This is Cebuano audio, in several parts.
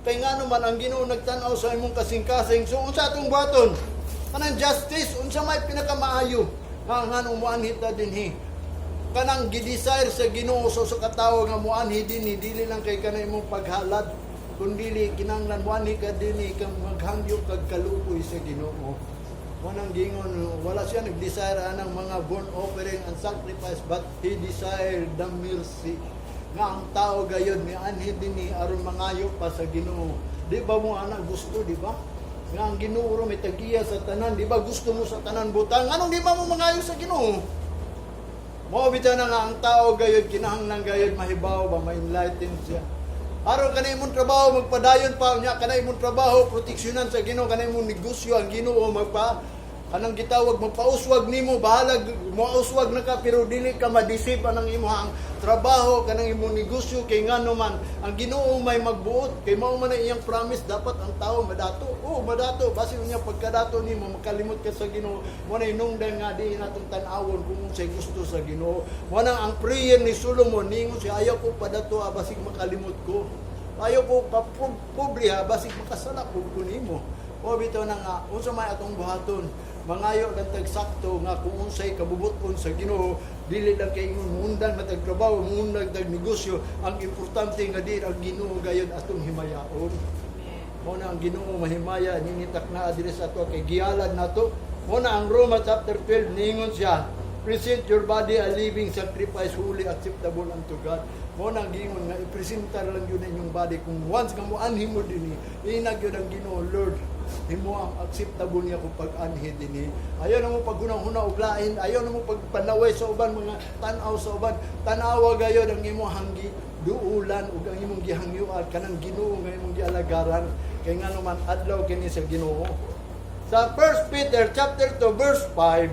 Kay ngano man, ang Ginoo nagtan-aw sa imong kasing-kasing. So unsa atong buhaton? Kanang justice, unsa may pinakamaayo? Nga ngano moanhi ta dinhi? Kanang gi-desire sa Ginoo sa usa ka tawo nga moanhi dinhi, dili lang kay kanang imong paghalad, kundili kinahanglan moanhi ka dinhi kang maghangyo kag kaluoy sa Ginoo. Wanang gingon, wala siya nag-desire anang mga burnt offering and sacrifice, but he desired the mercy. Nga ang tao gayod mianhi dinhi aron mangayo pa sa Ginoo. Di ba mo ana gusto, di ba? Nga ang Ginoo ro may tagiya sa tanan, di ba gusto mo sa tanan butang? Anong di ba mo mangayo sa Ginoo? Mao bitaw na nga ang tao gayod kinahanglan gayod mahibaw ba, ma-enlighten siya. Aron kana imong trabaho magpadayon pa nya, kana imong trabaho proteksyonan sa Ginoo, kana imong negosyo ang Ginoo magpa kanang gitawag magpauswag nimo. Bahalag mouswag na ka, pero dili ka ma-deceive anang imong trabaho, kanang imong negosyo, kay ngano man, ang Ginoo may magbuot, kay mao man ang iyang promise. Dapat ang tao madato, oh, madato. Basin unya pagkadato nimo, makalimot ka sa Ginoo. Mo na hinungdan nga di natong tan-awon kung unsay gusto sa Ginoo. Mo na ang prayer ni Solomon, ningon siya, "Ayaw ko padato, ah, basig makalimot ko. Ayaw ko pa pobre ha, basig makasala pud ko nimo." O bitaw na nga, unsa may atong buhaton? Mangayo lang tag sakto nga kung unsay kabubuton sa Ginoo, dili lang kay ingon muundan man tag trabaho, muundan tag negosyo. Ang importante nga di ang Ginoo gayud atong himayaon. Mo na ang Ginoo mahimaya ninitak na diri sa ato kay gihalad nato. Mo na ang Roma chapter 12, ningon siya, "Present your body a living sacrifice, holy, acceptable unto God." Mo na ang giingon nga ipresentar lang yun inyong body. Kung once nga mo anhi mo dinhi, inag yun ang Ginoo, "Lord, himo ang acceptable niya kung pag-anhi dinhi." Ayaw na mo paghunang-huna og lain, ayaw na mo pagpanaway sa uban, mga tan-aw sa uban. Tan-awa gayod ang imong hanggi duulan ug ang imong gihangyuan, kanang Ginoo nga imong gialagaran, kay ngano man, adlaw kini sa Ginoo. Sa 1 Peter chapter 2 verse 5,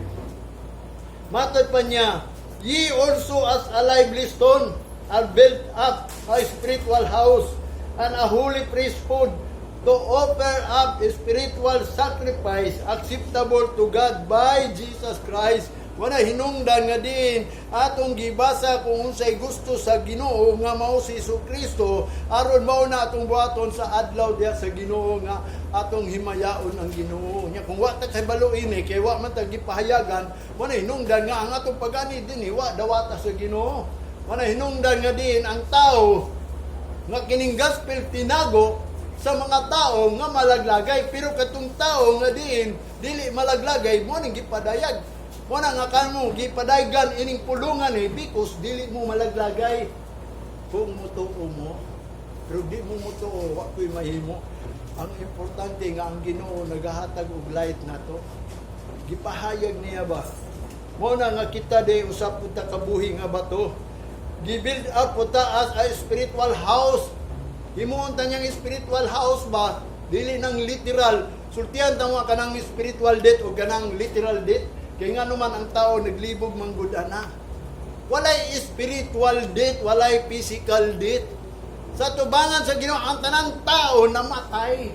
matod pa niya, "Ye also as a lively stone are built up a spiritual house and a holy priesthood to offer up a spiritual sacrifice acceptable to God by Jesus Christ." Wala hinungdan nga diin atong gibasa kung unsay gusto sa Ginoo nga mao si Kristo, aron mao na atong buhaton sa adlaw diha sa Ginoo nga atong himayaon ang Ginoo. Nya kung wa ta kay balo ini, kay wa man ta gipahayagan, wala hinungdan nga ang atong pag-anhi dinhi wa dawata sa Ginoo. Wala hinungdan nga diin ang tao nga kining gospel tinago sa mga tao nga malaglagay, pero katong tao nga diin dili malaglagay, mo ning gipadayag. Mo na nga kamo gipadaygan ining pulungan eh, because dili mo malaglagay kung mutuo mo. Pero di mo mutuo, wa ko'y mahimo. Ang importante nga ang Ginoo nagahatag og light nato, gipahayag niya ba. Mo na nga kita di usap pud ta kabuhi nga bato, gi-build up po ta as a spiritual house. Himuon ta niyang spiritual house ba, dili nang literal. Sultihan ta mo kanang spiritual death o kanang literal death. Kay nga naman, ang tao naglibog manggod ana. Walay spiritual death, walay physical death. Sa tubangan sa Ginoo, ang tanang tao namatay.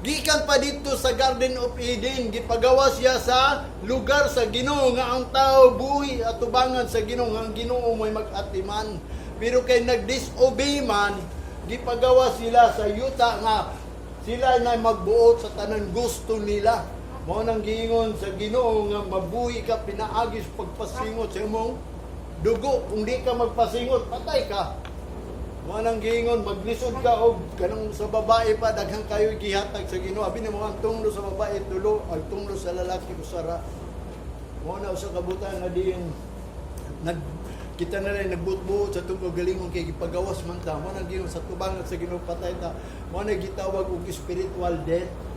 Gikan pa dito sa Garden of Eden, gipagawa siya sa lugar sa Ginoo nga ang tao buhi at tubangan sa Ginoo, nga ang Ginoo mo'y mag-atiman. Pero kay nag-disobey man, gipagawa sila sa yuta nga sila na magbuot sa tanan gusto nila. Mao nang giingon sa Ginoo nga mabuhi ka pinaagi sa pagpasingot sa imong dugo. Kung di ka magpasingot, patay ka. Mao nang giingon maglisod ka og kanang sa babae pa, daghan kayo gihatag sa Ginoo. Abi nimo, ang tunglo sa babae tulo, ang tunglo sa lalaki usara. Mao na usa ka butang nga diin nag kita na rin nagbutbuot sa atong galingon kay gipagawas man ta. Mao nang giingon sa tubangan sa Ginoo, patay ta. Mao na gitawag og spiritual death.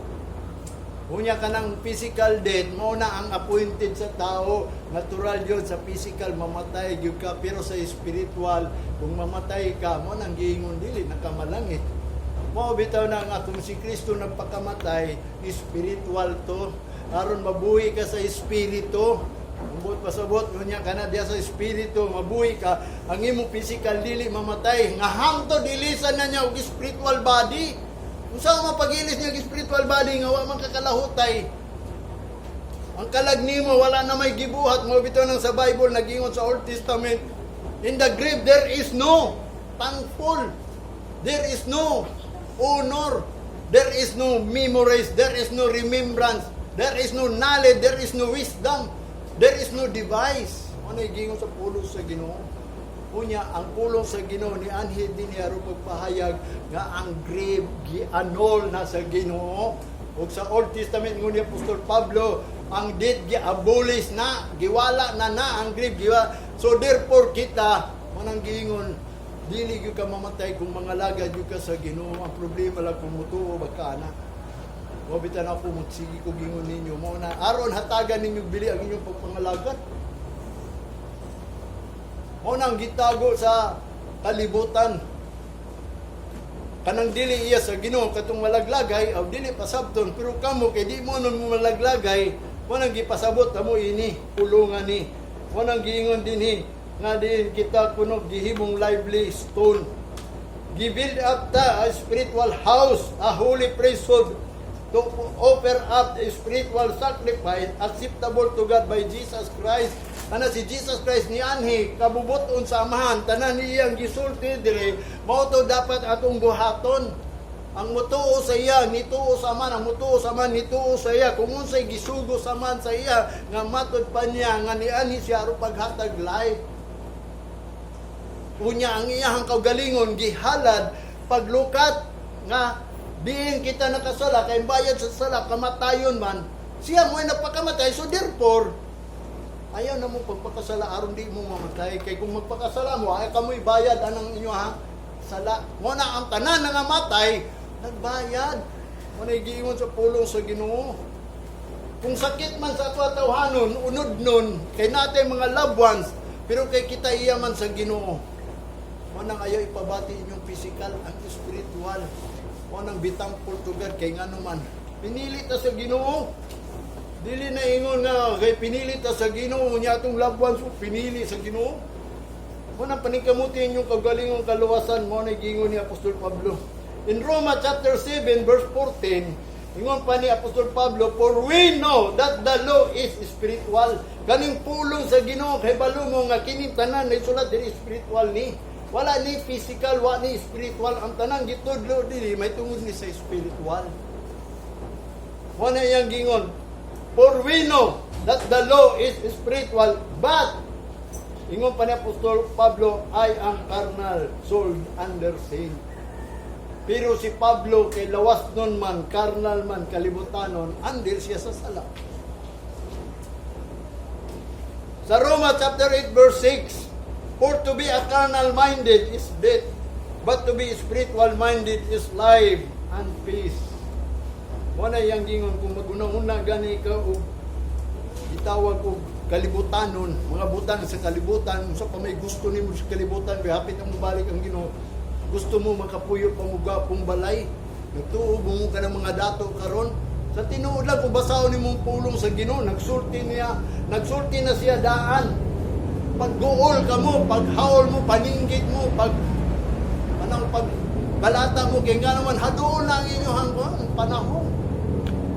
Unya kanang physical death, mao na ang appointed sa tao. Natural yun sa physical, mamatay gyud ka. Pero sa spiritual, kung mamatay ka, mao nang giingon dili nakamalangit. Mao bitaw na nga kung si Kristo nagpakamatay, spiritual to. Aron mabuhi ka sa espiritu. Ambot pasabot, unya kana diya sa espiritu, mabuhi ka. Ang imong physical dili mamatay. Nga hangtod ilisan na niya og spiritual body. Unsa man pagilis niya og spiritual body nga wa man kakalahutay? Ang kalag nimo wala na may gibuhat. Mo bitaw nang sa Bible nagingon sa Old Testament, in the grave there is no thankful. There is no honor. There is no memories. There is no remembrance. There is no knowledge. There is no wisdom. There is no device. Ano gingon sa pulong sa Ginoo? Unya, ang pulong sa Ginoo ni anhi din niya aron pagpahayag nga ang grave gi-annul na sa Ginoo. Ug sa Old Testament, ngun ni Apostol Pablo, ang death gi-abolish na, giwala na na ang grave giwa. So therefore kita manang giingon, dili gyud ka mamatay kung mangalagad gyud ka sa Ginoo. Ang problema lang kung mutuo ba ka ana. Wa bitan ako magsige ko gingon ninyo mao na aron hatagan ninyo bili ang inyong pagpangalagad. Mao nang gitago sa kalibutan. Kanang dili iya sa Ginoo katong malaglagay aw dili pasabton, pero kamo kay di mo nun mo malaglagay, mo nang gipasabot amo ini pulungan ni. Mo nang giingon dinhi nga diin kita kuno gihimong lively stone. Gi-build up ta a spiritual house, a holy priesthood, to offer up a spiritual sacrifice acceptable to God by Jesus Christ. Ana si Jesus Christ ni anhi kabubuton sa Amahan, tanan iyang gisulti dire, mao to dapat atong buhaton. Ang mutuo sa iya, nituo sa Amahan, ang mutuo sa Amahan, nituo sa iya. Kung unsay gisugo sa Amahan sa iya, nga matod pa niya nga nianhi siya aron paghatag life. Unya ang iyahang kaugalingon gihalad paglukat nga diin kita nakasala, kay bayad sa sala kamatayon man, siya mo ay napakamatay. So therefore ayaw na mo pagpakasala aron di mo mamatay, kay kung magpakasala mo ay kamoy bayad anang inyo ha sala. Mo na ang tanan nga matay nagbayad. Mo na giingon sa pulong sa Ginoo. Kung sakit man sa ato tawhanon, unod nun kay natay mga loved ones, pero kay kita iya man sa Ginoo. Mo nang ayaw ipabati inyong physical, ang spiritual. Mo nang be thankful to God kay ngano man pinili ta sa Ginoo. Dili na ingon nga kay pinili ta sa Ginoo nya atong loved ones, oh, pinili sa Ginoo. Mo nang paningkamuti inyong kaugalingong kaluwasan, mo na giingon ni Apostol Pablo. In Roma chapter 7 verse 14, ingon pa ni Apostol Pablo, "For we know that the law is spiritual." Kaning pulong sa Ginoo kay balo mo nga kining tanan na isulat diri spiritual ni. Wala ni physical, wa ni spiritual. Ang tanan gitudlo diri may tungod ni sa spiritual. Mo na iyang gingon, "For we know that the law is spiritual, but," ingon pa ni Apostol Pablo, "I am carnal, sold under sin." Pero si Pablo kay lawas nun man, carnal man, kalibutanon, under siya sa sala. Sa Roma chapter 8 verse 6, "For to be a carnal minded is death, but to be spiritual minded is life and peace." Mo na iyang gingon, kung maguna-una gani ka og gitawag og kalibutanon, mga butang sa kalibutan, unsa pa may gusto nimo sa kalibutan, bi hapit ang mobalik ang Ginoo. Gusto mo makapuyo pa mo gwapong balay. Nagtuo mo ka ng mga dato karon. Sa tinuod lang, kung basahon nimong pulong sa Ginoo, nagsulti niya, nagsulti na siya daan. Pagguol ka mo, paghaol mo, paninggit mo, pag anang pag balata mo, kay nga naman haduol na ang inyong ang panahon.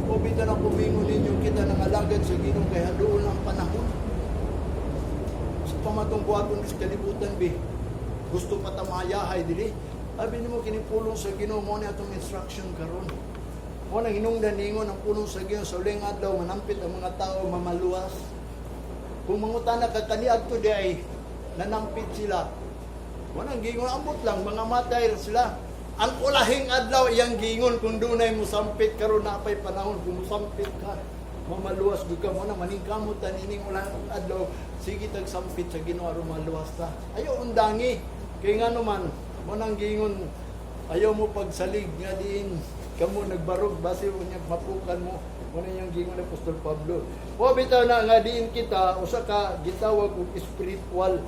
O bitaw na kumingon ninyo kita ng alagad sa Ginoo kay haduol na ang panahon. Sa pamatong buhaton sa kalibutan bi. Gusto pa ta mayahay dili. Abi nimo kini pulong sa Ginoo mo ni atong instruction karon. Mo nang hinungdan ningon ang pulong sa Ginoo, sa uling adlaw manampit ang mga tao mamaluwas. Kung mangutana ka kaniadto di ay nanampit sila. Mo nang gingon, ambot lang mga matay sila. Ang ulahing adlaw iyang gingon, kung dunay musampit karon napay panahon kung musampit ka mamaluwas gud ka. Mo na maningkamot ta nining ulahing adlaw, sige tag sampit sa Ginoo aron maluwas ta. Ayo undangi kay ngano man mo nang gingon, ayaw mo pagsalig nga diin kamo nagbarog base unya mapukan mo. Mo na iyang gingon ni Apostol Pablo. O bitaw na nga diin kita usa ka gitawag og spiritual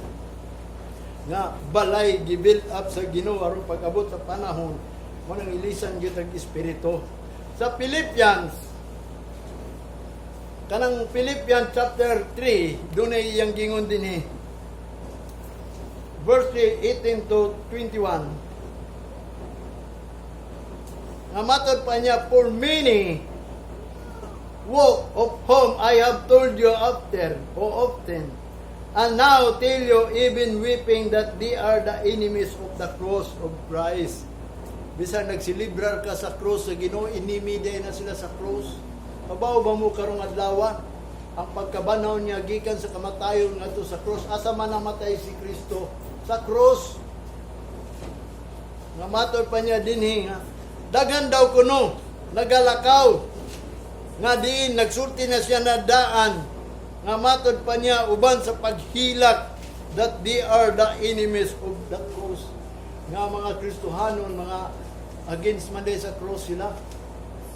nga balay gi-build up sa Ginoo aron pag-abot sa panahon mo nang ilisan gyud ang espiritu. Sa Philippians, kanang Philippians chapter 3, dunay iyang gingon dinhi. Verse 3, 18 to 21. Nga matod pa niya, "For many, woe of whom I have told you after, o often, and now tell you even weeping, that they are the enemies of the cross of Christ." Bisan nagsilibrar ka sa cross sa Ginoo, enemy diay na sila sa cross. Kabaw ba mo karong adlaw? Ang pagkabanhaw niya gikan sa kamatayon ngadto sa cross. Asa man namatay si Kristo? Sa cross. Nga matod pa niya dinhi nga daghan daw kuno nagalakaw nga diin nagsulti na siya na daan, nga matod pa niya uban sa paghilak, that they are the enemies of the cross. Nga mga Kristohanon, mga against man diay sa cross sila.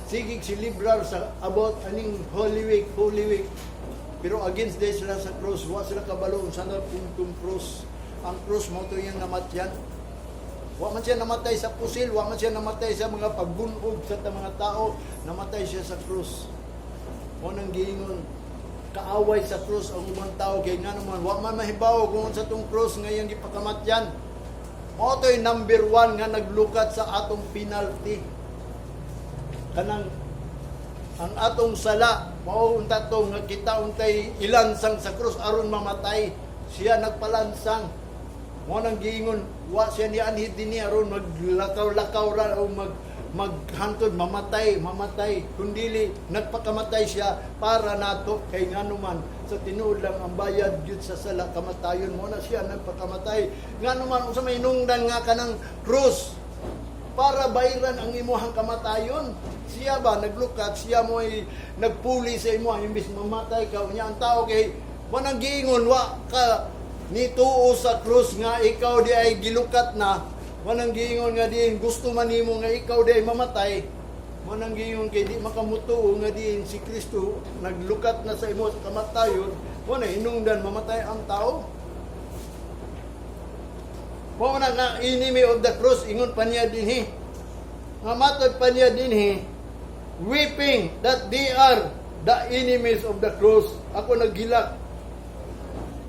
Sige silibrar sa about aning Holy Week, Holy Week, pero against diay sila sa cross. Wa sila kabalo unsa na puntong cross. Ang cross mao to iyang namatyan. Wa man siya namatay sa pusil, wa man siya namatay sa mga pagbunog sa mga tao, namatay siya sa cross. Mao nang giingon, kaaway sa cross ang ubang tao kay nga naman wa man mahibaw kung unsa tong cross nga iyang gipakamatyan. Mao to'y number one nga naglukat sa atong penalty. Kanang ang atong sala mao unta to nga kita untay ilansang sa cross aron mamatay. Siya nagpalansang. Mao nang giingon, wa siya nianhi dinhi aron maglakaw-lakaw ra o maghantod mamatay, mamatay, kundili nagpakamatay siya para nato kay nganuman sa tinuod lang, ang bayad gyud sa sala kamatayon. Mao na siya nagpakamatay. Nganuman, unsa may hinungdan nga kanang krus? Para bayran ang imuhang kamatayon. Siya ba naglukat, siya mo ay nagpuli sa imo imbis mamatay ka. Unya ang tao kay wanang giingon, wa ka nituo sa krus nga ikaw di ay gilukat na. Wanang giingon nga diin gusto man nimo nga ikaw di ay mamatay. Wanang giingon kay di makamutuo nga diin si Kristo naglukat na sa imo sa kamatayon. Wala hinungdan mamatay ang tao. Mao na nga enemy of the cross, ingon pa niya dinhi. Nga matod pa niya dinhi, weeping that they are the enemies of the cross. Ako naghilak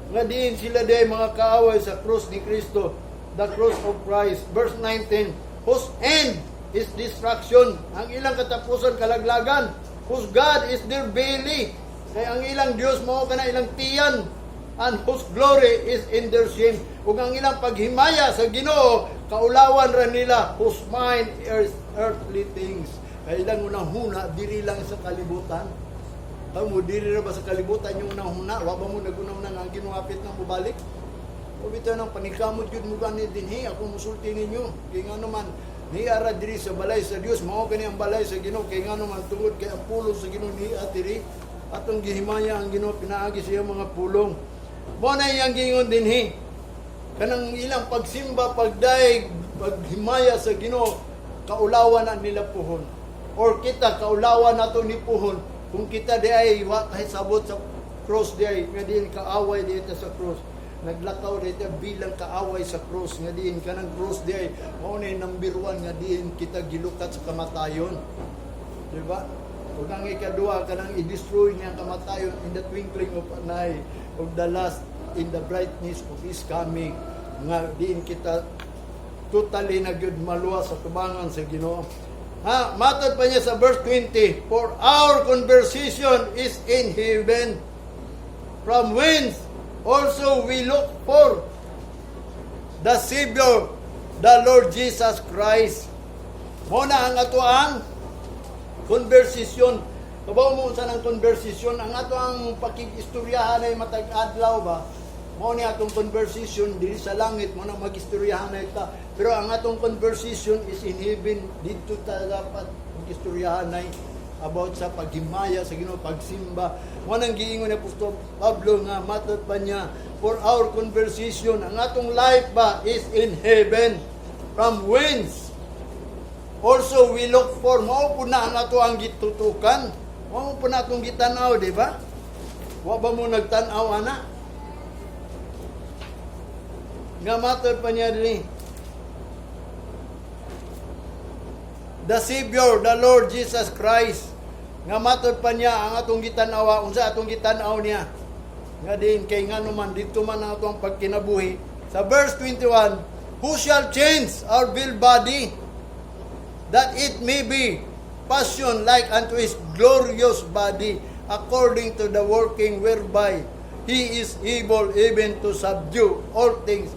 nga diin sila diay mga kaaway sa cross ni Kristo, the cross of Christ. Verse 19, whose end is destruction. Ang ilang katapusan kalaglagan. Whose God is their belly. Kay ang ilang Dios mao kana ilang tiyan, and whose glory is in their shame. Ug ang ilang paghimaya sa Ginoo, kaulawan ra nila, whose mind is earthly things. Kay ilang unang huna diri lang sa kalibutan. Kamo, diri ra ba sa kalibutan yung unang huna? Wa ba mo nagunahuna nga ang Ginoo hapit nang mobalik? O bitaw nang panikamot gyud mo gani dinhi, ako musulti ninyo. Kay ngano man niara diri sa balay sa Dios, mao kani ang balay sa Ginoo, kay ngano man tungod kay ang pulong sa Ginoo niya diri. Atong gihimaya ang Ginoo pinaagi sa iyang mga pulong. Mao na iyang giingon dinhi. Kanang ilang pagsimba, pagdayeg, paghimaya sa Ginoo, kaulawan na nila puhon. Or kita, kaulawan nato ni puhon kung kita di ay wa kahit sabot sa cross di ay nga diin kaaway di sa cross. Naglakaw di bilang kaaway sa cross nga diin kanang cross di ay mao na yung number one nga diin kita gilukat sa kamatayon. Di ba? Ug ang ikaduha, kanang i-destroy niya ang kamatayon in the twinkling of an eye of the last, in the brightness of His coming, nga diin kita totally na gyud maluwas sa tubangan sa Ginoo. Ha, matod pa niya sa verse 20, "For our conversation is in heaven, from whence also we look for the Savior, the Lord Jesus Christ." Mao na ang ato ang conversation. Kabaw mo unsa ng conversation? Ang ato ang pakig-istoryahan ay matag adlaw ba? Mao ni atong conversation diri sa langit, mo na mag-istoryahan na ita. Pero ang atong conversation is in heaven, didto ta dapat mag-istoryahan ay about sa paghimaya sa Ginoo, pagsimba. Mo nang giingon ni Apostol Pablo nga matod pa niya, "For our conversation," ang atong life ba, "is in heaven, from whence also we look for." Mao po na ang ato ang gitutukan. Mao po na atong gitanaw, di ba? Wa ba mo nagtan-aw ana? Nga matod pa niya diri, "The Savior, the Lord Jesus Christ." Nga matod pa niya ang atong gitanawa, unsa atong gitanaw niya? Nga din kay ngano man didto man ang atong pagkinabuhi. Sa verse 21, "Who shall change our vile body, that it may be fashioned like unto His glorious body, according to the working whereby He is able even to subdue all things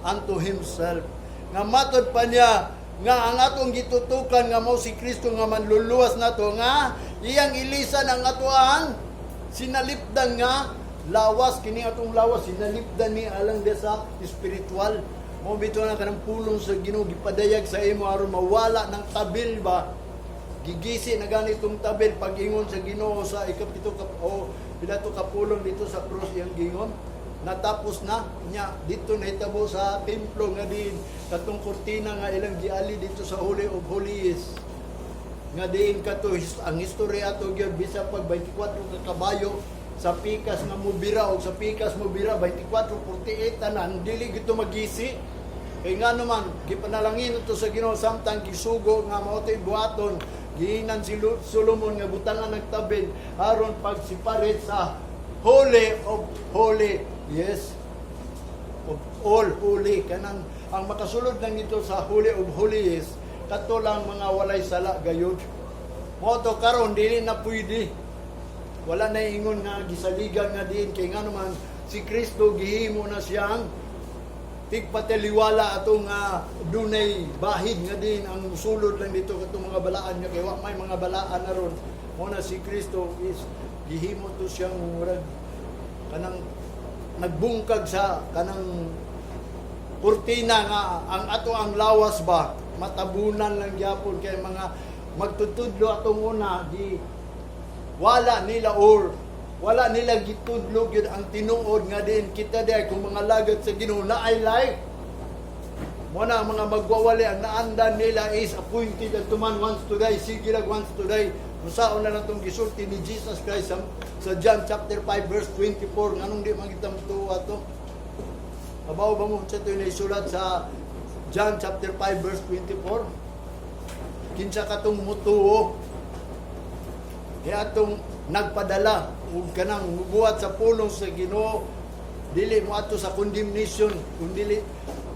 unto Himself." Nga matod pa niya, Nga ang atong gitutukan nga mao si Kristo nga manluluwas nato, nga iyang ilisan ang atoang sinalipdan nga lawas. Kini atong lawas, sinalipdan ni alang de sa spiritual mo. Bitaw na kanang pulong sa Ginoo gipadayag sa imo aron mawala ng tabil ba. Gigisi na ganitong tabil pag-ingon sa Ginoo sa ikapito ka o pila to ka pulong dito sa krus, iyang gingon, "Natapos na." Nya dito nahitabo sa templo nga din katong kurtina nga ilang giali dito sa Holy of Holies, nga diin kato ang istorya ato gyud, bisa pag 24 ka kabayo sa pikas nga mobira o sa pikas mobira 24, 48 tanan, dili gito magisi. Kay nga naman gipanalangin to sa Ginoo samtang gisugo nga mao to'y buhaton. Giingnan si Solomon nga butangan ng tabil aron pag separate sa Holy of Holy, yes, of all holy. Kanang ang makasulod lang nito sa Holy of Holies, kato lang mga walay sala gayud. Mo to karon dili na pwede, wala na ingon nga gisaligan nga diin, kay nga naman si Kristo gihimo na siyang tigpataliwala atong dunay bahid nga din ang sulod lang dito katong mga balaan nga, kay wa may mga balaan na ron. Mo na si Kristo is gihimo to siyang murag kanang nagbungkag sa kanang kurtina nga ang ato ang lawas ba matabunan lang gyapon, kay mga magtutudlo atong una gi wala nila or wala nila gitudlo gyud ang tinuod nga din kita di kung mga lagad sa Ginoo na ay life. Mo na ang mga magwawali, ang naandan nila is appointed unto man once to die. Sige lang, once to die. Unsaon na lang itong gisulti ni Jesus Christ sa John chapter 5 verse 24? Nganong di man kita mutuo ato? Kabaw ba mo sa ito isulat sa John chapter 5 verse 24? Kinsa katong mutuo, atong nagpadala ug kanang mubuhat sa pulong sa Ginoo, dili mo ato sa condemnation, kundi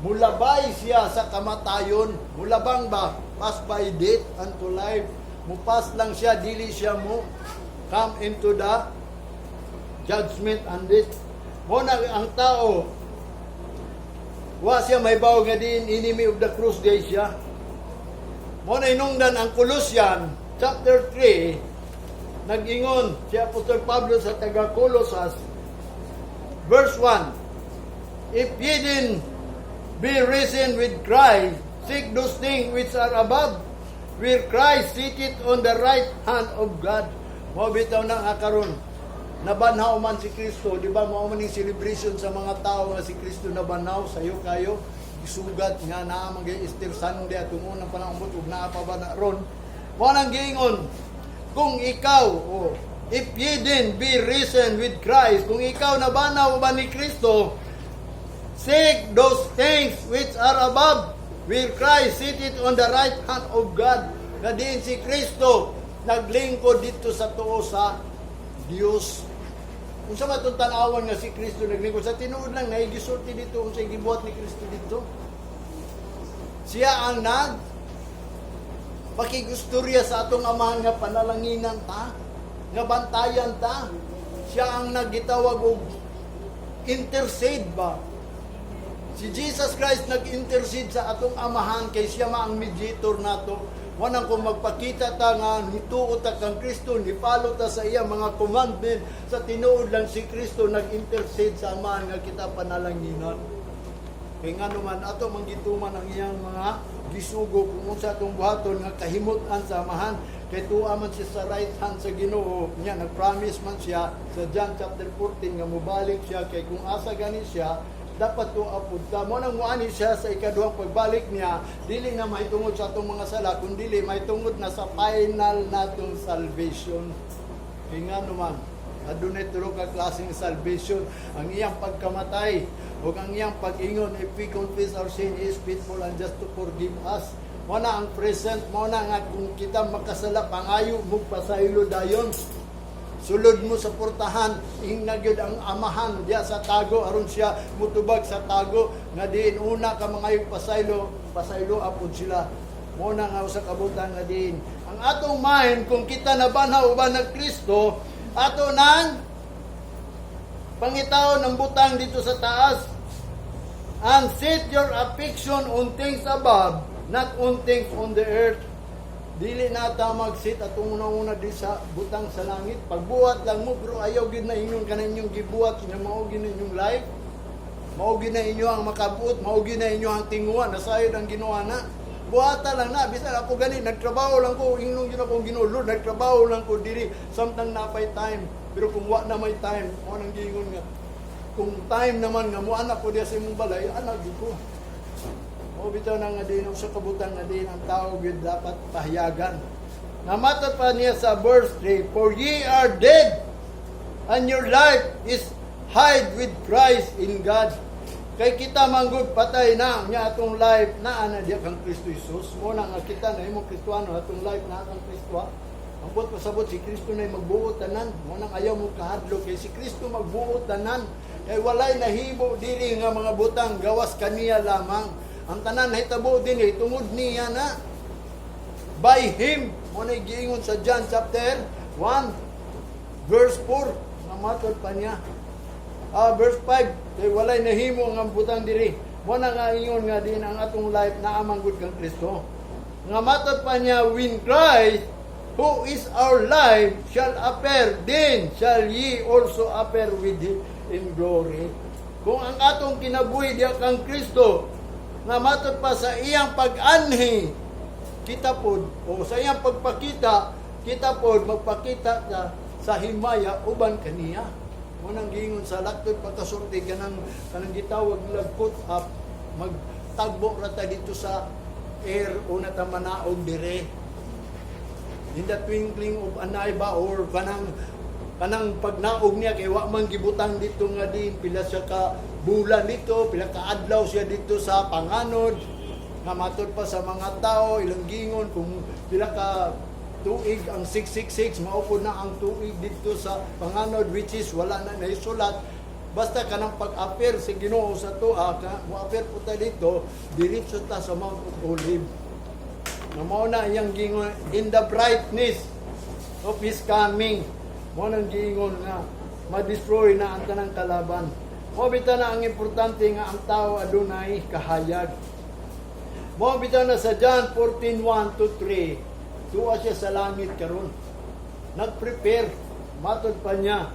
mulabay siya sa kamatayon. Mulabang ba, pass by death unto life. Mo pass lang siya, dili siya mo come into the judgment and death. Mo na ang tao, wa siya may bawo nga diin enemy of the cross diay siya. Mo na inungdan ang Colossian chapter 3, nag-ingon si Apostol Pablo sa taga Colosas, verse 1, "If ye then be risen with Christ, seek those things which are above, where Christ sitteth on the right hand of God." Mo bitaw na nga karon nabanhaw man si Kristo, di ba? Mao man ning celebration sa mga tao nga si Kristo nabanhaw sayo kayo, gisugat nga naa man gyud Easter Sunday atong unang panahon ug naa pa ba na ron. Mo nang giingon, kung ikaw, oh, if ye then be risen with Christ, kung ikaw nabanhaw ba ni Kristo, seek those things which are above, where Christ sitteth on the right hand of God. Na diin si Kristo naglingkod dito sa tuo sa Dios. Kung sa matong tan-awan nga si Kristo naglingkod sa tinuod lang, nahigisulti dito kung sa gibuhat ni Kristo dito. Siya ang nag pakigusturya sa atong Amahan nga panalanginan ta, nga bantayan ta. Siya ang naggitawag og intercede ba. Si Jesus Christ nag-intercede sa atong Amahan kay siya ma ang mediator nato. Wanang kung magpakita ta nga nituo ta kang Kristo, ni-follow ta sa iya mga commandment, sa tinuod lang si Kristo nag-intercede sa Amahan nga kita panalanginan. Kay nga naman ato manggituman ang iyang mga gisugo kung unsa atong buhaton nga kahimut-an sa Amahan, kay tuwa man siya sa right hand sa Ginoo niya. Nag-promise man siya sa John chapter 14 nga mobalik siya, kay kung asa gani siya dapat tuwa pud ta. Mo nang muani siya sa ikaduhang pagbalik niya, dili na mahitungod sa atong mga sala, kundi mahitungod na sa final natong salvation. Kay nga naman adunay tulo ka klaseng salvation: ang iyang pagkamatay ug ang iyang pag-ingon, "If we confess our sin, He is faithful and just to forgive us." Mo na ang present, mo na nga kung kita makasala, pangayo mo pasaylo dayon. Sulod mo sa portahan, ingna gyud ang Amahan diya sa tago aron siya mutubag sa tago, nga diin una ka mga pasaylo, pasaylo apod sila. Mo na nga usa ka butang nga diin ang atong mind, kung kita nabanhaw uban ng Kristo, ato nang pangitaon ang butang dito sa taas. "And set your affection on things above, Not on things on the earth. Dili na ta mag-sit atong una-una di sa butang sa langit. Pagbuhat lang mo, pero ayaw gyud na inyong kanan inyong gibuhat nga mao gyud na inyong life. Mao gyud na inyo ang makabuot, mao gyud na inyo ang tinguha, nasayod ang Ginoo na. Buhata lang na, bisan ako gani, nagtrabaho lang ko, ingnon gyud akong Ginoo, "Lord, nagtrabaho lang ko diri samtang napay time." Pero kung wa na may time, mo nang giingon nga kung time naman nga mo anak ko diya sa imong balay, anak gyud ko. O bitaw na nga din sa kabutan nga din ang tao gyud dapat pahayagan. Namatod pa niya sa verse 3, "For ye are dead, and your life is hid with Christ in God." Kay kita manggod patay na nya atong life naa na diya kang Kristo Jesus. Mo na nga kita na imong Kristohano, atong life naa kang Kristo. Ang buot pasabot, si Kristo na magbuot tanan. Mo nang ayaw mo kahadlok kay si Kristo magbuot tanan. Kay walay nahimo diri nga mga butang gawas kaniya lamang. Ang tanan nahitabo dinhi tungod niya na. By Him, mo na giingon sa John chapter 1 verse 4 nga matod pa niya. Verse 5, kay walay nahimo nga butang diri. Mo na nga ingon nga din ang atong life naa man gud kang Kristo. Nga matod pa niya, "When Christ, who is our life, shall appear, then shall ye also appear with Him in glory." Kung ang atong kinabuhi diya kang Kristo, nga matod pa sa iyang pag-anhi, kita pod, o sa iyang pagpakita, kita pod magpakita sa himaya uban kaniya. Mo nang giingon sa laktod pagkasulti kanang gitawag nila put up, magtagbo ra ta dito sa air o na ta manaog dire. In the twinkling of an eye ba, or kanang pagnaog niya, kay wa man gibutang dito nga din pila siya ka bulan dito, pila ka adlaw siya dito sa panganod. Nga matod pa sa mga tao, ilang gingon kung pila ka tuig ang 666, mao po na ang tuig dito sa panganod, which is wala na naisulat. Basta kanang pag-appear sa Ginoo sa tuwa ka, mo-appear po ta dito, diretso ta sa Mount of Olive na mao na iyang gingon, "In the brightness of His coming." Mo nang giingon nga ma-destroy na ang tanang kalaban. Mo bitaw na ang importante nga ang tao adunay kahayag. Mo bitaw na sa John 14:1 to 3, tuwa siya sa langit karon. Nag-prepare, matod pa niya.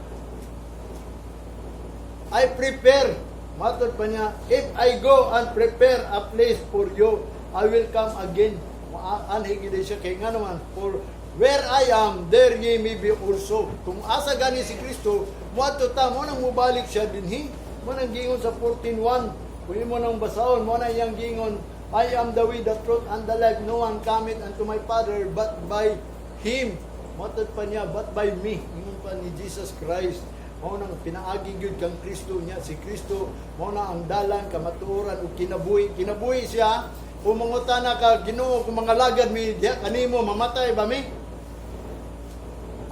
"I prepare," matod pa niya, "if I go and prepare a place for you, I will come again." Anhi gid siya kay nga naman, "For where I am, there ye may be also." Kung asa gani si Kristo, moadto ta. Mo nang mobalik siya dinhi. Mo nang giingon sa 14:1. Kung imo nang basahon, mo na iyang giingon, "I am the way, the truth, and the life. No one cometh unto my Father but by Him." Matod pa niya, "but by me." Ingon pa ni Jesus Christ. Mao nang pinaagi gyud kang Kristo niya. Si Kristo, mao na ang dalan, kamatuoran, ug kinabuhi. Kinabuhi siya. Kung mangutana ka, "Ginoo, kung mga lagad mi diha kanimo, mamatay ba mi?"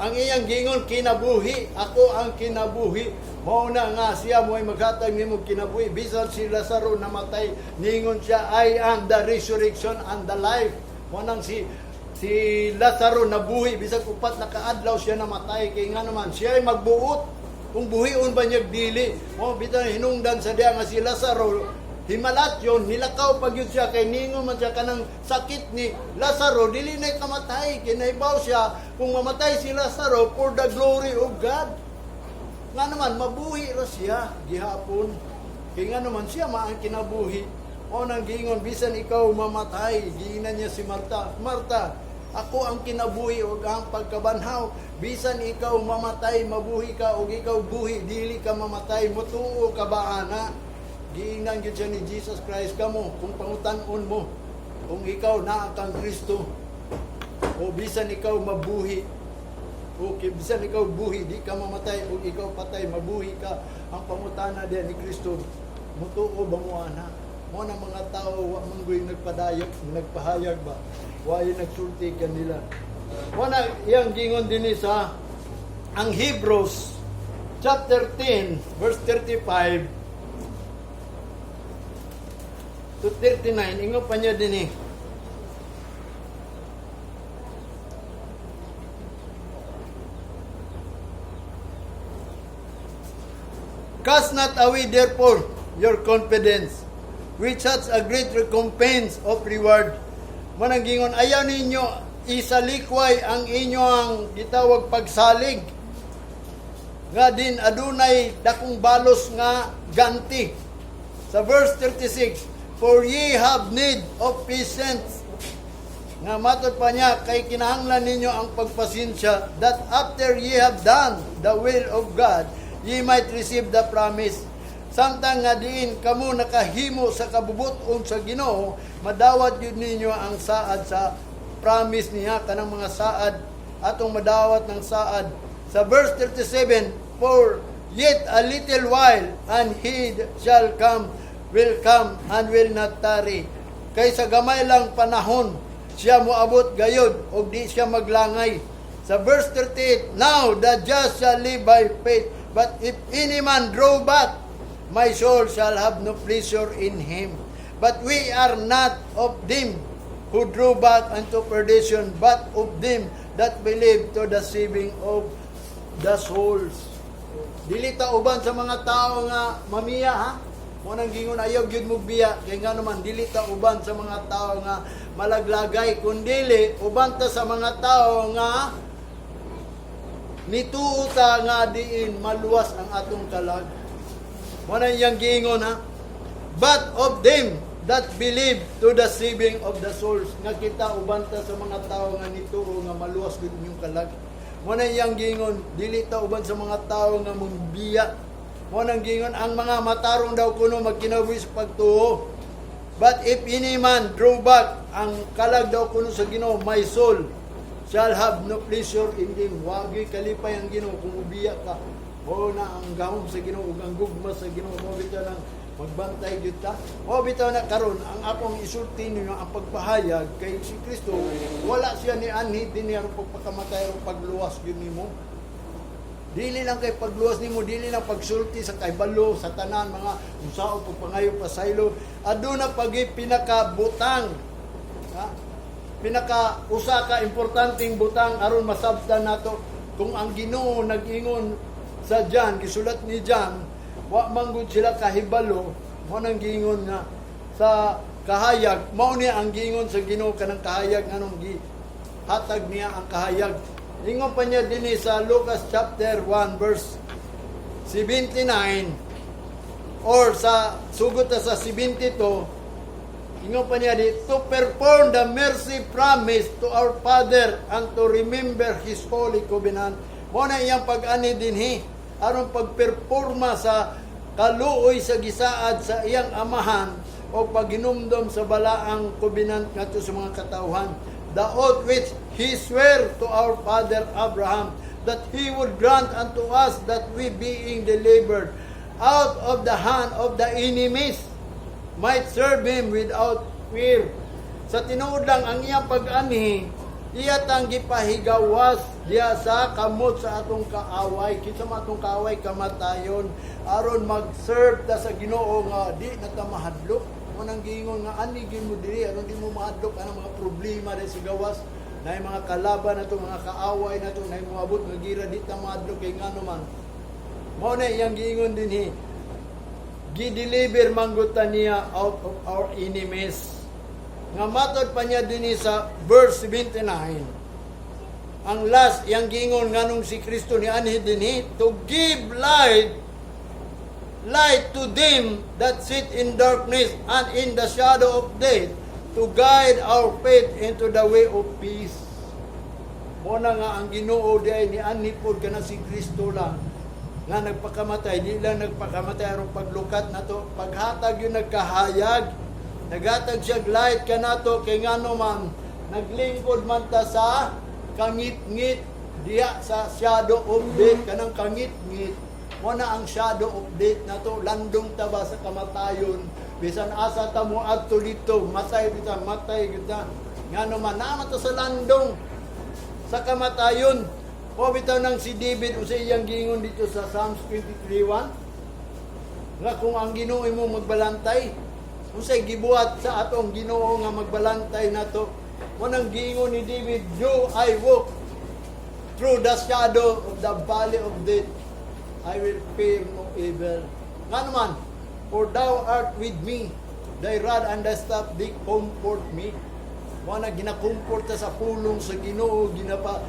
Ang iyang gingon, "Kinabuhi, ako ang kinabuhi." Mao na nga siya mo'y maghatag nimo kinabuhi. Bisan si Lazaro namatay, ningon siya, "I am the resurrection and the life." Mao nang si Lazaro nabuhi bisan 4 na kaadlaw siya namatay, kay nga naman siya ay magbuot kung buhion ba niya dili. Mo bitan hinungdan sa diya nga si Lazaro himalat yon, nilakaw pag yun siya, kay ningon man siya kanang sakit ni Lazaro dili na kamatay, kinahibaw siya kung mamatay si Lazaro for the glory of God. Nga naman mabuhi ra siya gihapon, kay nga naman siya maang kinabuhi. O nang giingon, bisan ikaw mamatay, giingnan niya si Marta, "Marta, ako ang kinabuhi ug ang pagkabanhaw. Bisan ikaw mamatay, mabuhi ka, ug ikaw buhi, dili ka mamatay. Mutuo ka ba ana?" Giingnan gyud siya ni Jesus Christ, kamo kung pangutan-on mo kung ikaw naa kang Kristo o bisan ikaw mabuhi o bisan ikaw buhi, di ka mamatay, o ikaw patay, mabuhi ka. Ang pangutana diyan ni Kristo, mutuo ba mo ana? Mo na mga tao wa man goy nagpadayag, nagpahayag ba, wa nagsulti kanila. Mo na iyang gingon dinhi sa ang Hebrews chapter 10 verse 35 to 39. Ingon pa niya dinhi. "Cast not away therefore your confidence, which hath a great recompense of reward." Mao nang giingon, ayaw ninyo isalikway ang inyong gitawag pagsalig nga din adunay dakong balos nga ganti. Sa verse 36, "For ye have need of patience," nga matod pa niya, kay kinahanglan ninyo ang pagpasensya, "that after ye have done the will of God, ye might receive the promise." Samtang nga diin kamo nakahimo sa kabubuton sa Ginoo, madawat yun ninyo ang saad sa promise niya, kanang mga saad atong madawat ng saad. Sa verse 37, "For yet a little while, and he shall come will come and will not tarry." Kay sa gamay lang panahon, siya moabot gayod og di siya maglangay. Sa verse 38, "Now the just shall live by faith, but if any man draw back, my soul shall have no pleasure in him. But we are not of them who draw back unto perdition, but of them that believe to the saving of the souls." Dili ta uban sa mga tao nga mamiya, ha. Mao nang giingon, ayaw gyud mo biya kay nga naman dili ta uban sa mga tao nga malaglagay, kundili uban ta sa mga tao nga nituo ta nga diin maluwas ang atong kalag. Mao na iyang giingon, ha. "But of them that believe to the saving of the souls," nga kita uban ta sa mga tao nga nituo nga maluwas gud inyong kalag. Mao na iyang giingon, dili ta uban sa mga tao nga mongbiya. Mao nang giingon, ang mga matarong daw kuno magkinabuhi sa pagtuo. "But if any man draw back," ang kalag daw kuno sa Ginoo, "my soul shall have no pleasure in him." Wagi kalipay ang Ginoo kung ubiya ka. Mao na ang gahom sa Ginoo ug ang gugma sa Ginoo, mao bitaw nang magbantay gyud ta. Mao bitaw na karon ang akong isulti ninyo ang pagpahayag kay si Kristo, wala siya ni anhi dinhi aron pagpakamatay, aron pagluwas gyud nimo. Dili lang kay pagluwas nimo, dili lang pagsulti sa kahibalo sa tanan mga unsao pagpangayo pasaylo. Aduna pagi pinakabutang. Ha? Pinaka usa ka importanteng butang aron masabtan nato kung ang Ginoo nag-ingon sa John, gisulat ni John, wa man gud sila kahibalo, mao nang giingon nga sa kahayag, mao niya ang giingon sa Ginoo kanang kahayag, nganong gi hatag niya ang kahayag. Ingon pa niya dinhi sa Lucas chapter 1 verse 79 or sa sugot ta sa 72, ingon pa niya di, "To perform the mercy promised to our father and to remember his holy covenant." Mao na iyang pag-ani dinhi aron pagperforma sa kaluoy sa gisaad sa iyang amahan o paghinumdom sa balaang covenant ngadto sa mga katawhan. "The oath which he sware to our father Abraham, that he would grant unto us, that we, being delivered out of the hand of the enemies, might serve him without fear." Sa tinuod lang, ang iyang pag-anhi, iya tang gipahigawas diya sa kamot sa atong kaaway. Kinsa man atong kaaway? Kamatayon. Aron mag-serve ta sa Ginoo nga di na ta mahadlok. Mao nang giingon nga ani gyud mo diri aron di mo mahadlok anang mga problema diri sa gawas. Naay mga kalaban nato, mga kaaway nato, naay moabot nga gira, di ta mahadlok kay ngano man. Mao na iyang giingon dinhi. Gi-deliver man gud ta niya out of our enemies. Nga matod pa niya dinhi sa verse 79. Ang last iyang giingon nganong si Kristo ni anhi dinhi, "To give light to them that sit in darkness and in the shadow of death, to guide our feet into the way of peace." Mao na nga ang Ginoo di ni anhi pod kana si Kristo lang nga nagpakamatay, di lang nagpakamatay aron paglukat nato, paghatag yung nagkahayag. Naghatag siya light kanato kay ngano man naglingkod man ta sa kangit-ngit diya sa shadow of death, kanang kangit-ngit. Mao na ang shadow of death nato, landong ta ba sa kamatayon. Bisan asa ta mo adto dito, matay kita, matay kita. Ngano man naa man ta sa landong sa kamatayon. O bitaw nang si David, unsa iyang giingon dito sa Psalms 23:1, nga kung ang Ginoo imo magbalantay, unsay gibuhat sa atong Ginoo nga magbalantay nato? Mao nang giingon ni David, "Though I walk through the shadow of the valley of death, I will fear no evil." Nga naman, "For thou art with me, thy rod and thy staff, they comfort me." Mao na gina-comfort ta sa pulong sa Ginoo, ginapa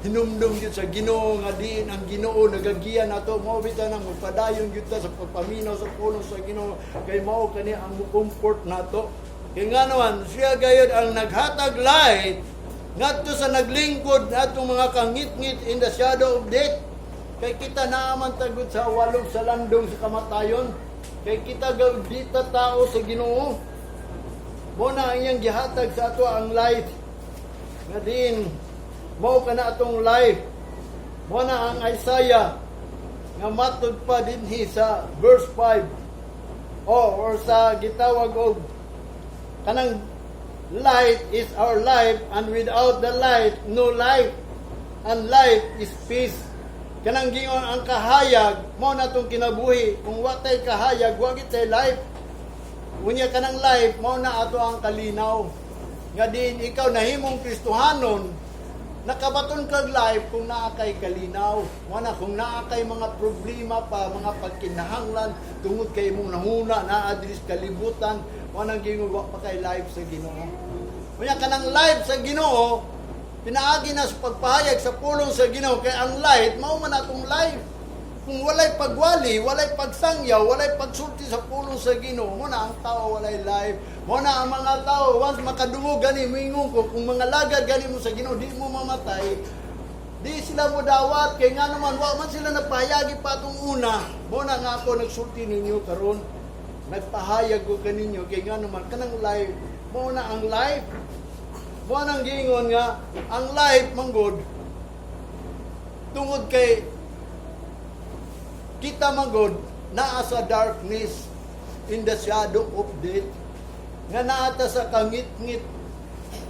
hinumdum gyud sa Ginoo nga diin ang Ginoo nagagiya nato. Mao bitaw nang magpadayon gyud ta sa pagpaminaw sa pulong sa Ginoo kay mao kani ang mo-comfort nato. Kay nga naman siya gayud ang naghatag light ngadto sa naglingkod natong mga kangitngit in the shadow of death. Kay kita naaman tagod sa walog sa landong sa kamatayon. Kay kita gayud dita tao sa Ginoo. Mao na ang iyang gihatag sa ato ang light nga diin mao kana atong life. Mao na ang Isaiah nga matud pa dinhi sa verse 5 o or sa gitawag og kanang light is our life, and without the light, no life, and life is peace. Kanang gingon ang kahayag mao na atong kinabuhi. Kung wa tay kahayag, wa gyud tay life. Unya kanang life mao na ato ang kalinaw nga diin ikaw nahimong Kristohanon, nakabaton kag life kung naa kay kalinaw. Mao na kung naa kay mga problema pa, mga pagkinahanglan tungod kay imong nahuna naa diri sa kalibutan, mao nang gingon wa pa kay life sa Ginoo. Unya kanang life sa Ginoo pinaagi na sa pagpahayag sa pulong sa Ginoo, kay ang light mao man atong life. Kung walay pagwali, walay pagsangyaw, walay pagsulti sa pulong sa Ginoo, mo na ang tao walay life. Mo na ang mga tao once makadungog gani moingon ko, kung mga lagad gani mo sa Ginoo, di mo mamatay. Di sila mo dawat kay nga naman wa man sila nagpahayagi pa atong una. Mo na nga ako nagsulti ninyo karon. Nagpahayag ko kaninyo kay nga naman kanang life mo na ang life. Mo nang giingon nga ang life manggod tungod kay kita manggod naa sa darkness, in the shadow of death, nga naata sa kangitngit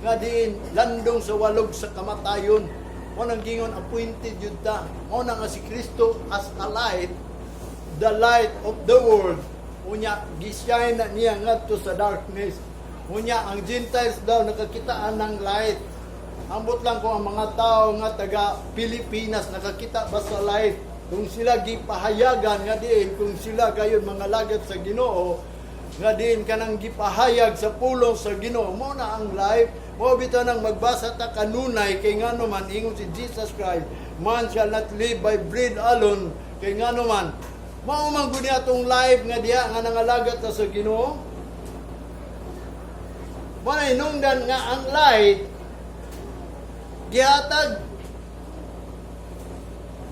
nga diin landong sa walog sa kamatayon. Mo nang gingon appointed yun ta. Mo na nga si Kristo as a light, the light of the world, unya gi-shine na niya ngadto sa darkness. Unya ang Gentiles daw nakakitaan ng light. Ambot lang kung ang mga tao nga taga Pilipinas nakakita ba sa light, kung sila gipahayagan nga diin kung sila gayon mga lagad sa Ginoo nga diin kanang gipahayag sa pulong sa Ginoo, mo na ang life. Mo bitaw nang magbasa ta kanunay kay ngano man ingon si Jesus Christ, "Man shall not live by bread alone," kay ngano man mao man gud atong life nga diha nga nangalagat ta sa Ginoo. Mo na hinungdan nga ang light gihatag.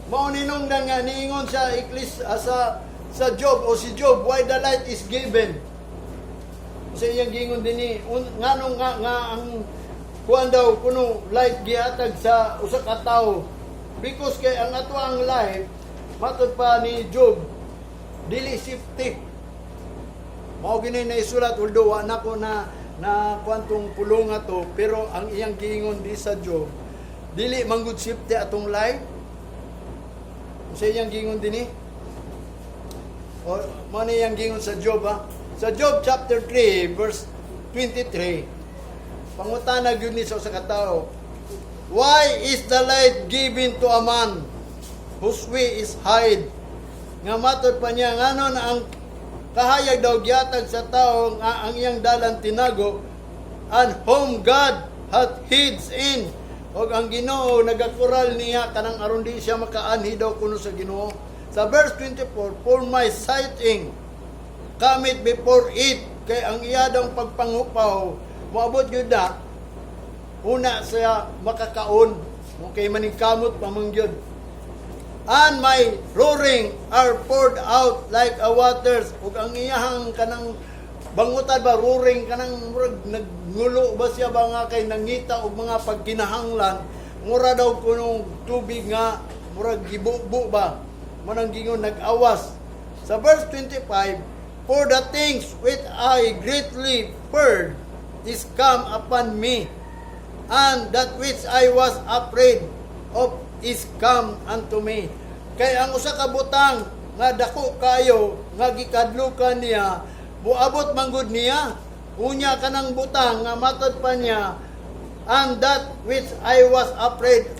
Mao ninungdan nga niingon sa Eklis sa Job o si Job, why the light is given. Sa iyang giingon dinhi, nganong nga ang kuan daw kuno light gihatag sa usa ka tawo? Because kay ang ato ang life, matud pa ni Job, dili safety. Mao gini na isulat, although wa na ko na na kuantong pulong ato, pero ang iyang giingon di sa Job, dili manggod safety atong life. Sa iyang gingon dinhi. O, mo na iyang gingon sa Job ha. Sa Job chapter 3 verse 23. Pangutana gyud ni sa usa ka tawo. "Why is the light given to a man whose way is hid?" Nga matod pa niya ngano na ang kahayag daw gihatag sa tao nga ang iyang dalan tinago, "and whom God hath hid in." Og ang Ginoo nagakural niya kanang aron di siya makaanhi daw kuno sa Ginoo. Sa verse 24, "For my sighing cometh before it," kay ang iya daw pagpangupaw moabot gyud na una siya makakaon mo kay maningkamot pa man gyud. "And my roaring are poured out like a waters," ug ang iyahang kanang bangutan ba, roaring, kanang murag nagngulo ba siya ba nga kay nangita og mga pagkinahanglan, mura daw kunong tubig nga murag gibubo ba. Manang gingon nag-awas. Sa verse 25, "For the things which I greatly feared is come upon me, and that which I was afraid of is come unto me." Kay ang usa ka butang nga dako kayo nga gikadlukan niya, muabot manggod niya. Unya kanang butang nga matod pa niya, "and that which I was afraid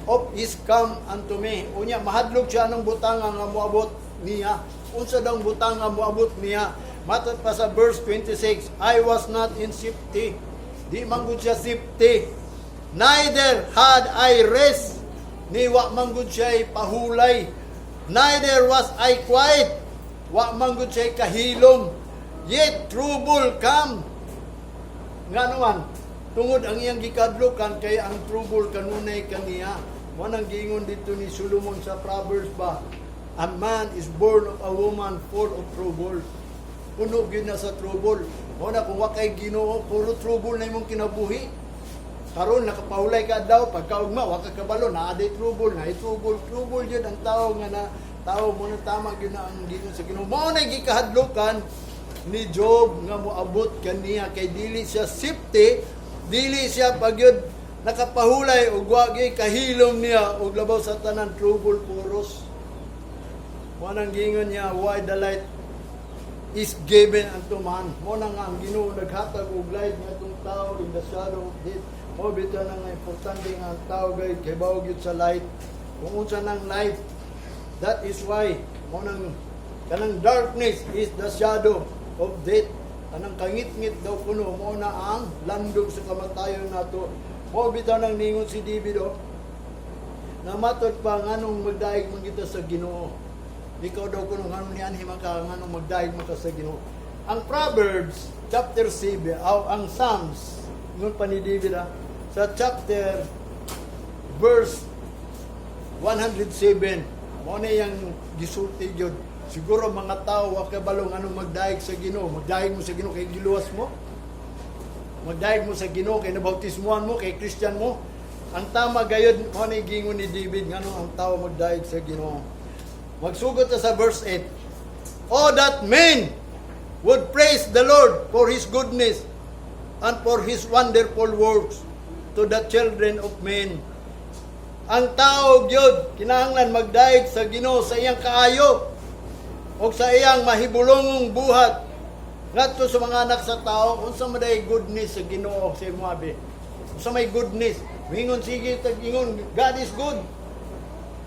of is come unto me." Unya mahadlok siya ng butang nga muabot niya. Unsa daw butang nga muabot niya? Matod pa sa verse 26, "I was not in safety." Di man gud siya safety. Neither had I rest, ni wa man gud siya pahulay. Neither was I quiet, wa man gud siya kahilom. Yet trouble come. Nga naman, tungod ang iyang gikadlukan kay ang trouble kanunay kaniya. Mao nang giingon dito ni Solomon sa Proverbs ba, "A man is born of a woman full of trouble." Puno gyud na sa trouble. Mao na kung wa kay Ginoo, puro trouble na imong kinabuhi. Karon nakapahulay ka daw, pagkaugma wa ka kabalo, naa day trouble, na trouble, trouble yun ang tao nga na tao mo na. Tama gyud na ang giingon sa Ginoo. Mao na gikahadlukan ni Job nga moabot kaniya kay dili siya safety, dili siya pagyud nakapahulay ug wa gyud kahilom niya, ug labaw sa tanan, trouble puros. Mao nang giingon niya, "Why the light is given unto man." Mao na nga ang Ginoo naghatag og light ngadtong tao in the shadow of death. Mao bitaw na nga importante nga ang tao gay kay gyud sa light. Kung unsa nang light, that is why mao nang kanang darkness is the shadow of death. Kanang kangitngit daw kuno, mao na ang landong sa kamatayon nato. Mao bitaw nang ningon si David, oh, na matod pa, nganong magdaig man kita sa Ginoo. Ikaw daw kuno, nganong nianhi man ka, nganong magdaig man ka sa Ginoo. Ang Proverbs chapter 7 aw ang Psalms, ingon pa ni David sa chapter verse 107, mao na yang gisulti gyud. Siguro mga tao wa kabalo nganong magdaig sa Ginoo. Magdaig mo sa Ginoo kay giluwas mo. Magdaig mo sa Ginoo kay nabautismuhan mo, kay Christian mo. Ang tama gayud, mao na giingon ni David nganong ang tao magdaig sa Ginoo. Magsugod ta sa verse 8. "Oh, that men would praise the Lord for His goodness and for His wonderful works to the children of men." Ang tao gyud kinahanglan magdaig sa Ginoo sa iyang kaayo o sa iyang mahibulongong buhat ngadto sa mga anak sa tao. Unsa man day goodness sa Ginoo sa imo abi? Unsa may goodness? Mingon sige tag ingon, "God is good.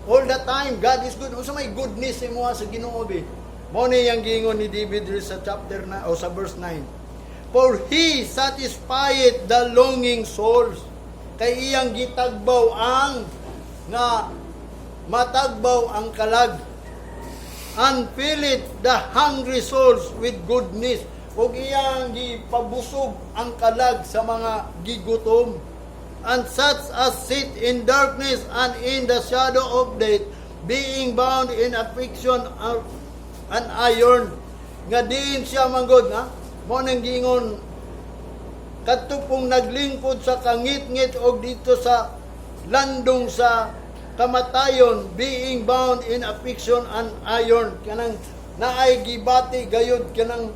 All the time, God is good." Unsa may goodness sa imo sa Ginoo bi? Mao ni yang giingon ni David diri sa chapter na o sa verse 9. "For He satisfieth the longing souls." Kay iyang gitagbaw ang nga matagbaw ang kalag. "And filleth the hungry souls with goodness." Ug iyang gipabusog ang kalag sa mga gigutom. "And such as sit in darkness and in the shadow of death, being bound in affliction and iron." Nga diin siya manggod, ha? Mao nang giingon, kadto pong naglingkod sa kangitngit og dito sa landong sa kamatayon, "being bound in affliction and iron," kanang naay gibati gayud, kanang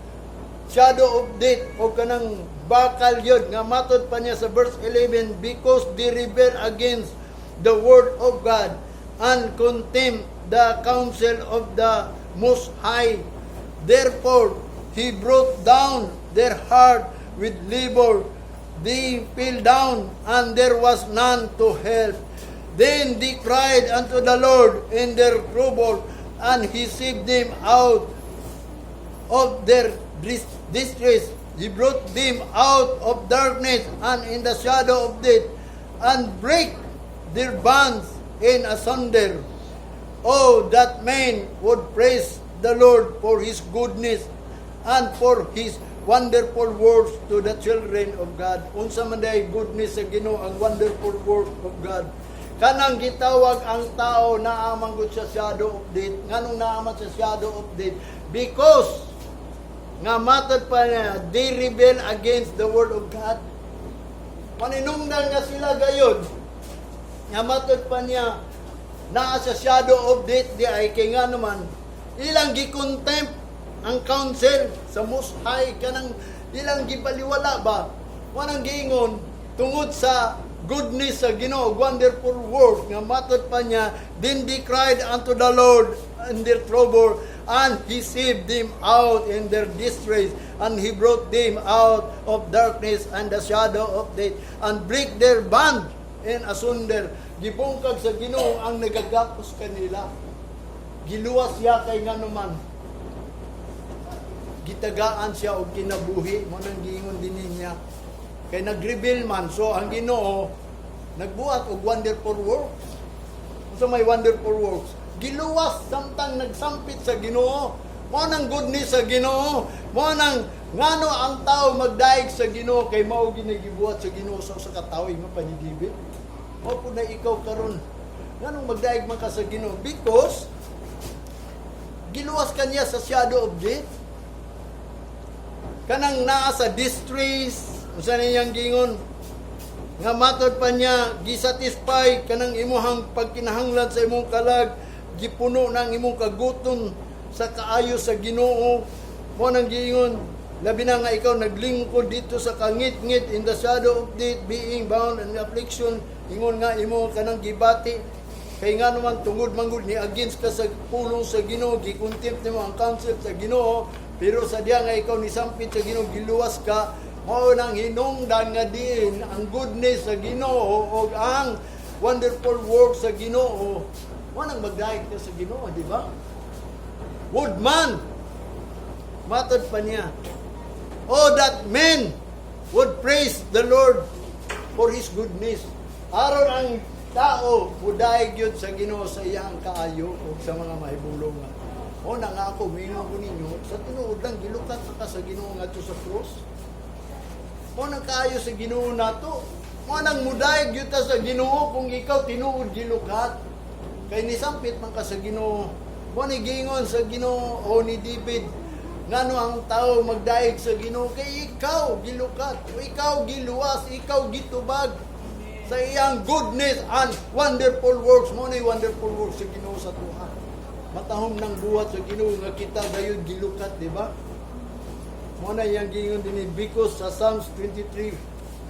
shadow of death o kanang bakal yun, nga matod pa niya sa verse 11, "Because they rebel against the word of God and contemn the counsel of the Most High. Therefore He brought down their heart with labor. They fell down, and there was none to help. Then they cried unto the Lord in their trouble, and He saved them out of their distress. He brought them out of darkness and in the shadow of death, and break their bonds in asunder. Oh, that men would praise the Lord for His goodness and for His wonderful works to the children of God." Unsa man day goodness sa Ginoo, ang wonderful work of God? Kanang gitawag ang tao naa man gud sa shadow of death. Nganong naa man sa shadow of death? Because nga matod pa niya, they rebel against the word of God. Paninungdan nga sila gayod. Nga matod pa niya, naa sa shadow of death di ay kay nga naman, ilang gi-contempt ang counsel sa Most High, kanang ilang gibaliwala ba. Wanang giingon tungod sa goodness sa Ginoo, wonderful work, nga matod pa niya, "Then they cried unto the Lord in their trouble, and He saved them out in their distress, and He brought them out of darkness and the shadow of death, and break their bond in asunder." Gibungkag sa Ginoo ang nagagapos kanila. Giluwas siya kay nga naman gitagaan siya og kinabuhi. Mo nang giingon din niya. Kay nag-reveal man, so ang Ginoo nagbuhat og wonderful works. Unsa may wonderful works? Giluwas samtang nagsampit sa Ginoo. Mao nang goodness sa Ginoo. Mao nang ngano ang tao magdaig sa Ginoo, kay mao gini gibuhat sa Ginoo sa usa ka tawo, ingon pa ni David. Mao pud na ikaw karon. Nganong magdaig man ka sa Ginoo? Because giluwas ka niya sa shadow of death. Kanang naa sa distress, unsa na iyang giingon? Nga matod pa niya, gisatisfy kanang imuhang pagkinahanglan sa imong kalag, gipuno ng imong kagutom sa kaayo sa Ginoo. Mao nang giingon, labi na nga ikaw naglingkod dito sa kangitngit, in the shadow of death, being bound in affliction, ingon nga imo kanang gibati. Kay nga naman tungod manggod ni against ka sa pulong sa Ginoo, gikontempt nimo ang counsel sa Ginoo, pero sa diya nga ikaw nisampit sa Ginoo, giluwas ka. Mao nang hinungdan nga diin ang goodness sa Ginoo ug ang wonderful work sa Ginoo. Mao nang magdaig ka sa Ginoo, di ba? Would man, matod pa niya, "Oh, that men would praise the Lord for His goodness." Aron ang tao mudaig yun sa Ginoo sa iyang kaayo o sa mga mahibulongan. O na nga ako, mingon ko ninyo, sa tinuod lang, gilukat na ka sa Ginoo ngadto sa cross. Mao nang kaayo sa Ginoo nato. Mao nang mudaig gyud ta sa Ginoo kung ikaw tinuod gilukat. Kay nisampit man ka sa Ginoo. Mao ni giingon sa Ginoo o ni David, ngano ang tao magdaig sa Ginoo? Kay ikaw gilukat, o ikaw giluwas, ikaw gitubag sa iyang goodness and wonderful works. Mao ni wonderful works sa Ginoo sa tuha. Matahom ng buhat sa Ginoo nga kita gayud gilukat, di ba? Mao na iyang giingon din because sa Psalms 23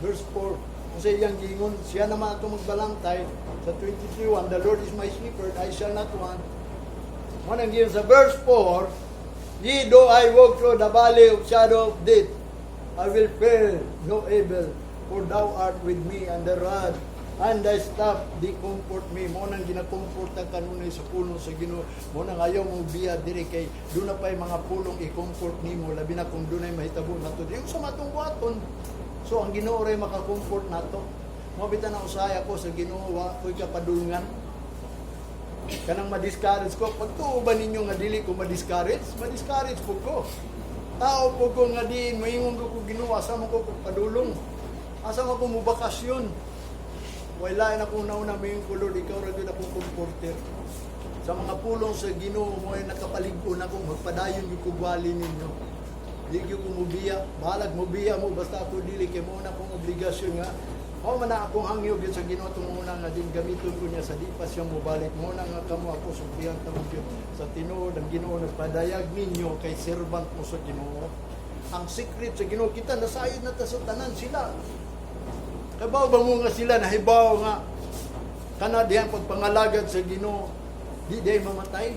verse 4. Kasi iyang giingon, siya naman atong magbalantay sa 23:1, "The Lord is my shepherd, I shall not want." Mao nang giingon sa verse 4, "Yea, though I walk through the valley of shadow of death, I will fear no evil, for thou art with me, and the rod and thy staff, they comfort me." Mao nang ginakomporta kanunay sa pulong sa Ginoo. Mao nang ayaw mo biya diri kay duna pay mga pulong i-comfort nimo, labi na kung dunay mahitabo nato. Yung sa matong buhaton. So ang Ginoo ray maka-comfort nato. Mao bitaw na usahay ako sa Ginoo, wa ko'y kapadulngan. Kanang ma-discourage ko. Pagtuo ba ninyo nga dili ko ma-discourage? Ma-discourage po ko. Tao po ko nga diin, maingon ko ko Ginoo, asa mo ko padulong? Asa mo ko mo bakasyon? Wala na akong nauna, mayon ko, "Lord, ikaw ra gyud akong comforter." Sa mga pulong sa Ginoo mo ay nakapalig-on ako, magpadayon gyud ko gwali ninyo. Di gyud ko mubiya, bahalag mubiya mo, basta ako dili, kay mao na akong obligasyon nga mao man na akong hangyo gyud sa Ginoo tong una nga din gamiton ko niya sa di pa siya mobalik. Mo na nga kamo ako sultihan ta mo gyud sa tinuod ang Ginoo nagpadayag ninyo kay servant mo sa Ginoo. Ang secret sa Ginoo, kita nasayod na ta sa tanan sila. Kabaw ba mo nga sila nahibaw nga kana diyang pagpangalagad sa Ginoo, di day mamatay?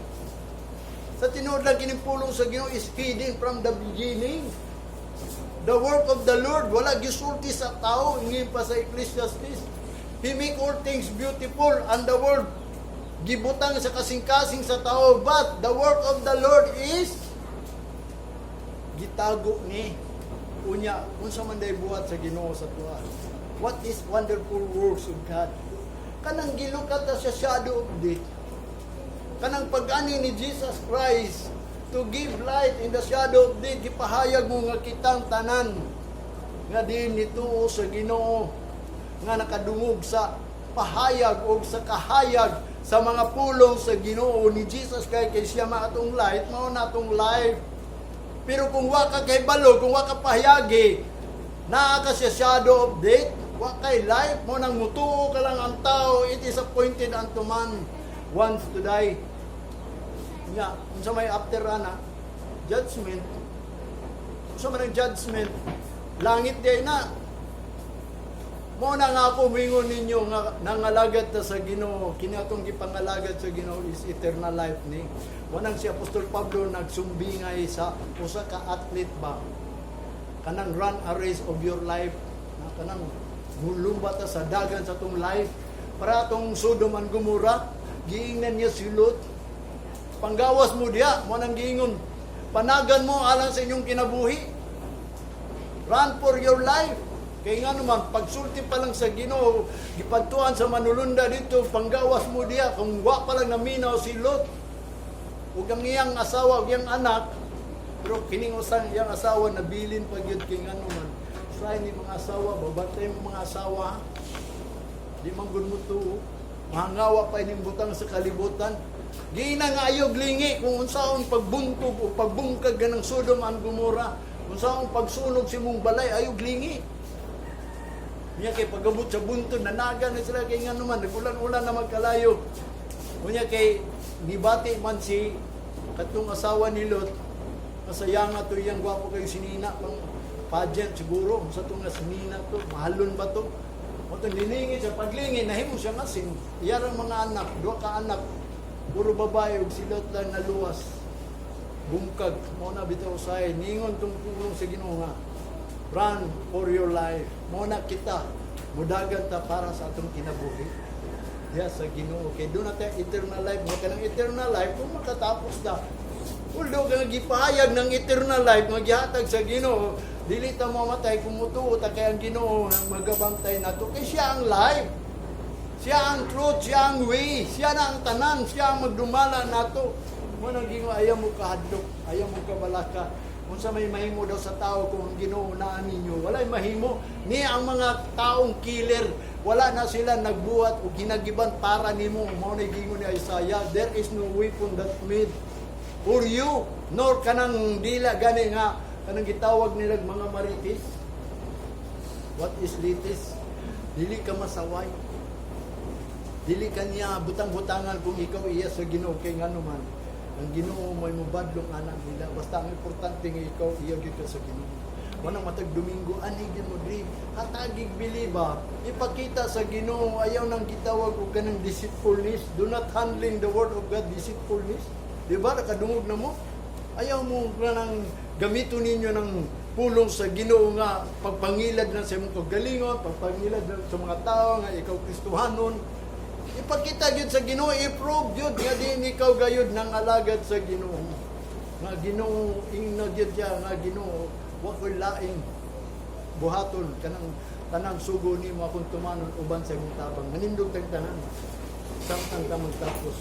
Sa tinuod lang, kining pulong sa Ginoo is hidden from the beginning. The work of the Lord, wala gisulti sa tao, ingin pa sa Ecclesiastes. He make all things beautiful and the world gibutang sa kasing-kasing sa tao, but the work of the Lord is gitago ni. Unya, unsa man day buhat sa Ginoo sa tuwa? What is wonderful works of God? Kanang gilukat ta sa shadow of death. Kanang pag-ani ni Jesus Christ to give light in the shadow of death, gipahayag mo nga kitang tanan nga diin nituo sa Ginoo, nga nakadungog sa pahayag o sa kahayag sa mga pulong sa Ginoo ni Jesus Christ, kay siya ma atong light, mao na atong life. Pero kung wa ka kay balo, kung wa ka pahayagi, naa ka sa shadow of death, wa kay life. Mao nang mutuo ka lang ang tao, it is appointed unto man once to die. Nya, unsa may after ana? Judgment. Unsa man ang judgment? Langit di na. Mao na nga ako mingon ninyo nga nangalagad ta sa Ginoo, kini atong gipangalagad sa Ginoo is eternal life ni. Wanang si Apostol Pablo nagsumbingay sa usa ka athlete ba, kanang run a race of your life, na kanang mulumba ta sa dagan sa atong life para atong Sodom and Gomorrah. Giingnan niya si Lot, "Panggawas mo diya." Mao nang giingon, "Panagan mo alang sa inyong kinabuhi. Run for your life." Kay nga naman, pagsulti pa lang sa Ginoo, gipadtuan sa manulunda dito, panggawas mo diya, kung wa pa lang naminaw si Lot, ug ang iyang asawa, ug iyang anak, pero kining usang iyang asawa, nabilin pa gyud kay nga naman, try ni mga asawa, babantay mo mga asawa, di man gud mo tuo, mahangawa pa ining butang sa kalibutan. Giina nga ayog lingi kung unsaon pagbuntog o pagbungkag ganang Sodom and Gomorrah, unsaon pagsunog sa imong balay, ayog lingi. Unya kay pagabot sa buntod, nanaga na sila kay nga naman, nagulan-ulan na magkalayo. Unya kay nibati man si katong asawa ni Lot, masaya nga to iyang gwapo kayo sinina pang pageant siguro, sa itong nga sinina to, mahalon ba to? O to nilingi sa paglingi, nahimo siya nga sin, iyarang mga anak, duha ka anak, puro babae ug si Lot lang naluwas. Bungkag, mao na bitaw usahay, ningon tong pulong sa Ginoo nga, "Run for your life." Mao na kita, mudagan ta para sa atong kinabuhi. Diya sa Ginoo kay doon natin eternal life, mo kanang eternal life kung makatapos na. Although nga gipahayag ng eternal life nga gihatag sa Ginoo, dili ta mamatay kung mutuo ta kay ang Ginoo ang magabantay nato kay siya ang life. Siya ang truth, siya ang way, siya na ang tanan, siya ang magdumala nato. Mo nang gingo ayaw mo kahadlok, ayaw mo kabalaka. Unsa may mahimo daw sa tao kung ang Ginoo naa ninyo? Walay mahimo. Ni ang mga taong killer, wala na sila nagbuhat og ginagiban para nimo. Mao na gingon ni Isaiah, there is no weapon that made for you, nor kanang dila gani nga kanang gitawag nila mga marites. What is litis? Dili ka masaway. Dili ka niya butang-butangan kung ikaw iya sa Ginoo kay ngano man. Ang Ginoo may mubadlong anak nila. Basta ang importante nga ikaw iya gyud ka sa Ginoo. Manang matag Domingo ani gyud mo diri hatagig biliba ipakita sa Ginoo, ayaw nang gitawag og kanang deceitfulness. Do not handling the word of God deceitfulness. Di ba nakadungog na mo? Ayaw mo nang gamiton ninyo ng pulong sa Ginoo nga pagpangilad lang sa imong kagalingon, pagpangilad lang sa mga tao nga ikaw Kristohanon. Ipakita gyud sa Ginoo, i-prove gyud nga din ikaw gayud nang alagad sa Ginoo. Nga Ginoo ingna gyud siya nga Ginoo, wa koy laing buhaton kanang tanang sugo nimo akong tumanon uban sa imong tabang. Manindog tang tanan. Samtang ta magtapos.